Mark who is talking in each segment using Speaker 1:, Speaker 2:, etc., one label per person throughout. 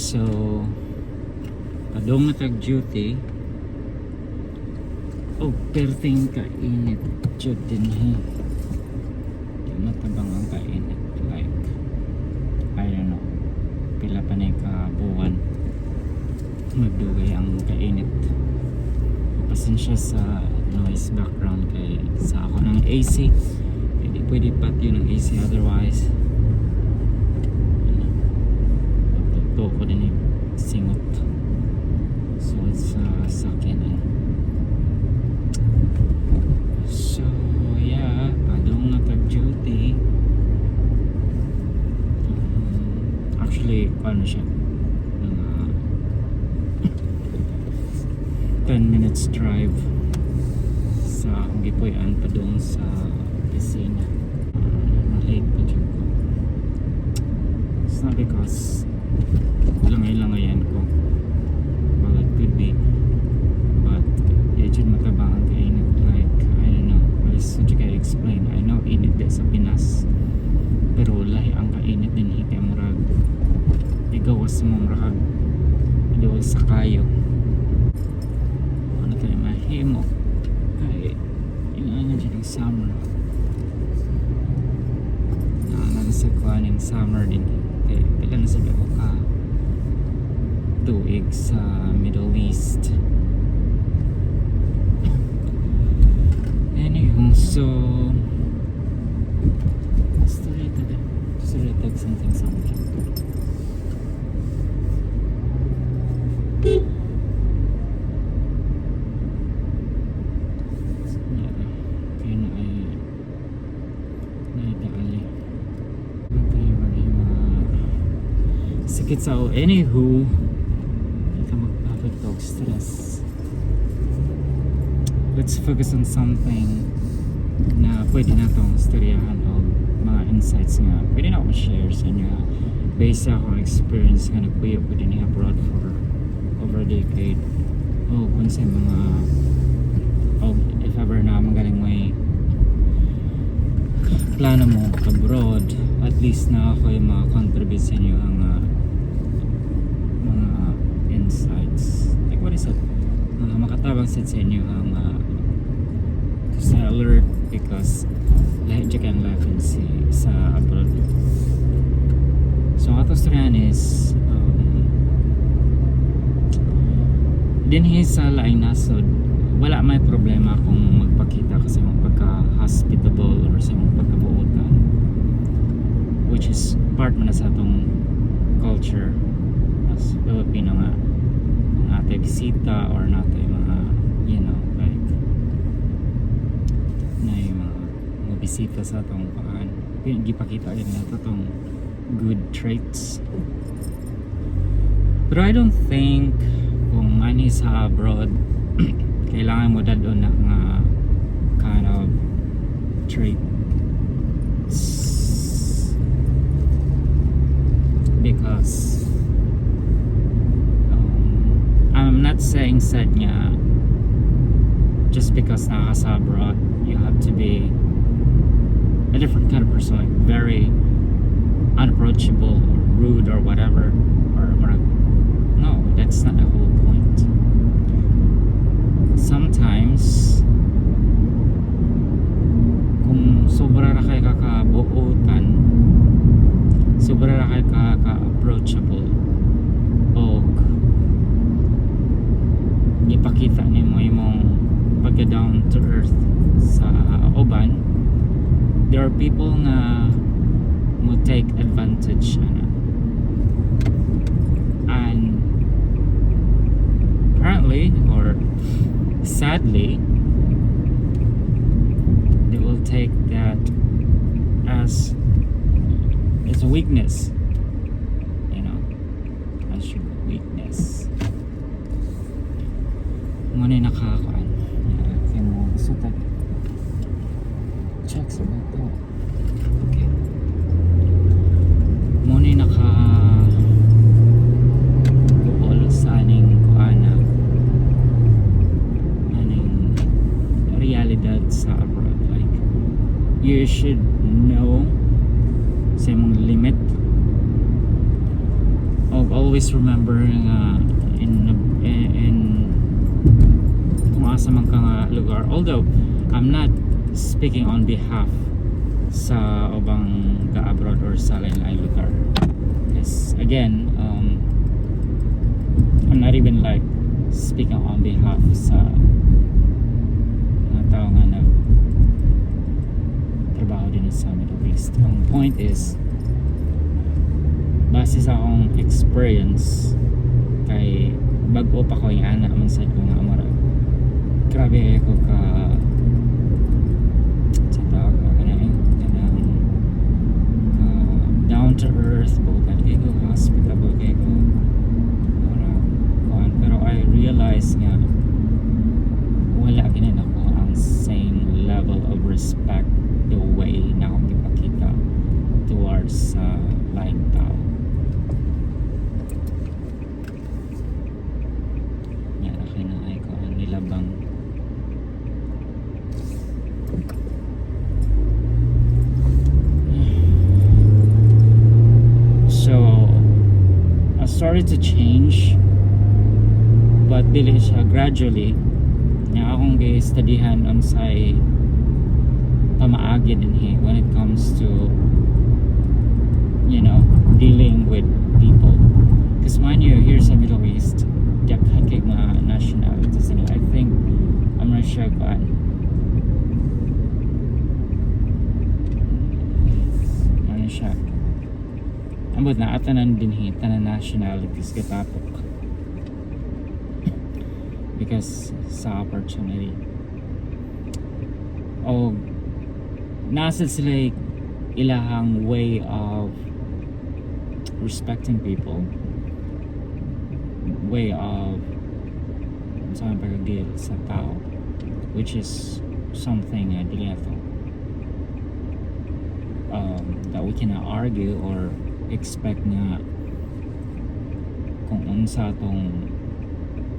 Speaker 1: So padung na tag duty. Oh, perting kainit jud dinhi. Di matabang ang kainit, like, I don't know. Pila pa na ka buwan magdugay ang kainit. Pasensya sa noise background kay sa ako ng AC. Hindi pwede patyon ang AC, otherwise ano, magtukto ko din yung singot. So it's sakyanan. So yeah, padung na tag duty. Actually, paano siya? Mga 10 minutes drive sa akong gipuy-an padung sa opisina. Late pa jud ko. It's not because langay-langayan ko. Well, it could be. But di jud matabang ang kainit. Like, I don't know. Lisod jud kay explain. I know init di sa Pinas. Pero lahi ang kainit din kay murag igawas mo, murag dool sa kayo. Ano tayo mahimo? Kay yung ano dyan yung summer. Naanan sa kuan yung summer din. Kay pila na sabi ko ka tuig sa Middle East. Anywho, so story tag story tag something something. Yeah, kaya na ay naidali. Driver yung mga sakit sa. Anywho, hindi ka magpapit og stress. Let's focus on something na pwede na tong istoryahan o mga insights nga pwede na ako share sa inyo based sa akong experience nga nagpuyo ko din abroad for over a decade o kung sa mga o if ever na magaling may plano mo abroad, at least na ako yung mga contribute sa inyo ang mga insights, like, what is it, makatabang sad sa inyo ang to stay alert because lahi jud kang life in si sa abroad. So ang atong istoryahan is dinhi sa laing nasod, wala may problema kung magpakita ka sa imong pagka-hospitable or sa imong pagkabuotan, which is part man na sa atong culture as Filipino nga kung ate bisita or natay mga like na yung mga bisita sa atong paan, gipakita rin nato tong good traits. Pero I don't think kung ani sa abroad kailangan mo dad-on na nga kind of traits because I'm not saying sad nga just because naa ka sa abroad you have to be a different kind of person, like very unapproachable or rude or whatever or no, that's not the whole point. Sometimes kung sobra ra kay kakabuotan, sobra ra kay ka ka-approachable og ipakita nimo imong pagka down to earth sa uban, there are people nga mo take advantage ana. And apparently or sadly, they will take that as a weakness, as your weakness. Mo na nakakuan kay mo so tag check sa bato. Okay, mo na naka guol sa aning kuana, aning realidad sa abroad. Like, you should know sa imong limit of always. Always remember nga in kung asa man ka nga lugar, although I'm not speaking on behalf sa ubang ga-abroad or sa lain-lain lugar, because again, I'm not even like speaking on behalf sa mga tao nga nag trabaho din sa Middle East. Ang point is, base sa akong experience, kay bag-o pa ko, yung ana man sad ko nga murag grabe ko ka sa tawag ka kanang kanang ka down to earth, buotan kay ko, hospitable kay ko, murag kuan. Pero I realize nga wala ginin ako ang same level of respect the way na akong gipakita towards sa laing tao. Ya, okay na ay ko ang nilabang. So, I started to change, but dili siya gradually nga akong gi-studyhan unsay pamaagi dinhi when it comes to dealing with people, because mind you, here sa Middle East, daghan kay mga nationalities nila. I think, I'm not sure kuan ano siya, ambot na tanan dinhi, tanan nationalities gatapok because sa opportunity o nasa sila ilahang way of respecting people, way of sa pag-deal sa tao, which is something dili nato that we cannot argue or expect nga kung unsa atong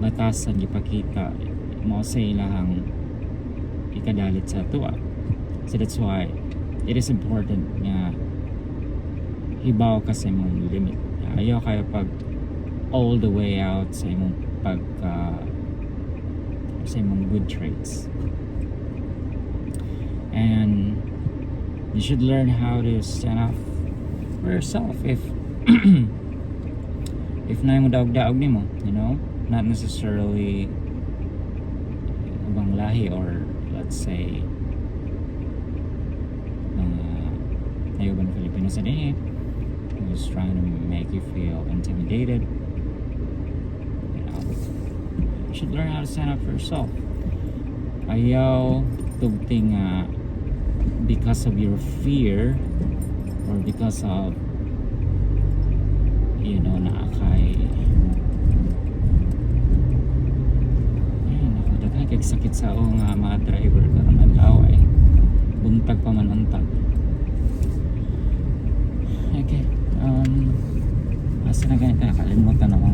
Speaker 1: batasan gipakita mao sa ilahang ikadalit sa atoa. So that's why it is important nga hibaw ka sa imong limit. Ayaw kayo pag all the way out sa imong pagka sa imong good traits, and you should learn how to stand up for yourself if naay mo daog-daog nimo, not necessarily ubang lahi or let's say mga nayuban Filipino sa dinhi who's trying to make you feel intimidated. You should learn how to stand up for yourself. Ayaw tugti nga because of your fear or because of naa kay, ay naku, daghan kay sakit sa o nga mga driver karon adlaw ay buntag pa man unta. Okay, asa na ganito, nakalimutan na ko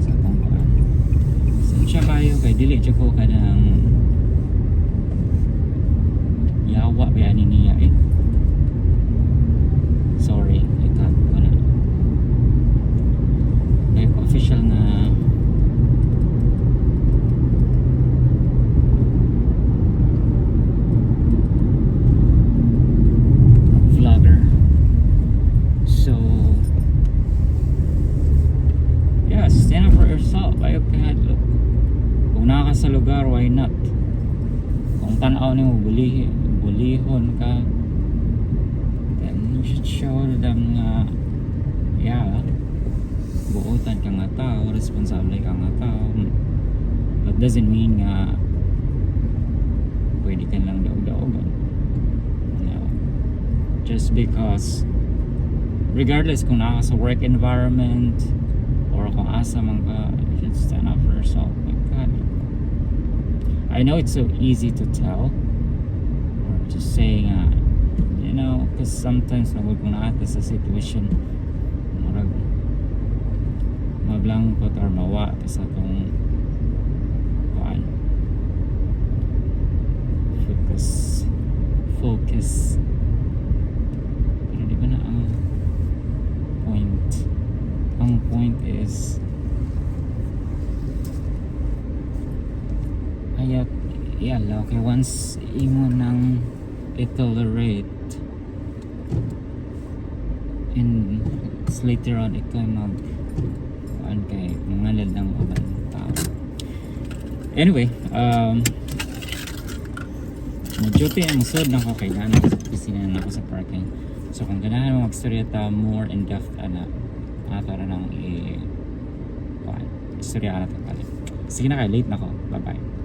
Speaker 1: sa atong kuan. Siya kayo kay dili jud ko kanang yawa ba ani niya eh. Sorry, i-cut ko na. Like official na vlogger. So yeah, stand up for yourself. Ayaw kahadlok. Kung naa ka sa lugar, why not? Kung tanaw nimo bulihi, bulihon ka, then you should show them nga yeah, buotan ka nga tao, responsable ka nga tao. But doesn't mean nga pwede ka lang daog-daogan. No. Just because, regardless kung naa ka sa work environment or kung asa man ka, you should stand up for yourself. Like God. I know it's so easy to tell or to say nga, because sometimes nagod kung naa ta sa situation, murag mablangkot or mawa ta sa atong kuan, focus. Pero di ba na ang point, ang Ang point is ayaw i-allow kay once imo nang i-tolerate and later on ikaw mag kuan kay mangalad ng uban tao. Anyway, mo duty ang musod na ko kay daan ako sa opisina na ako sa parking. So kung ganahan mo magstorya ta more in depth ana, ato ra nang i kuan istorya na ta. Sige na kay late na ko. Bye bye.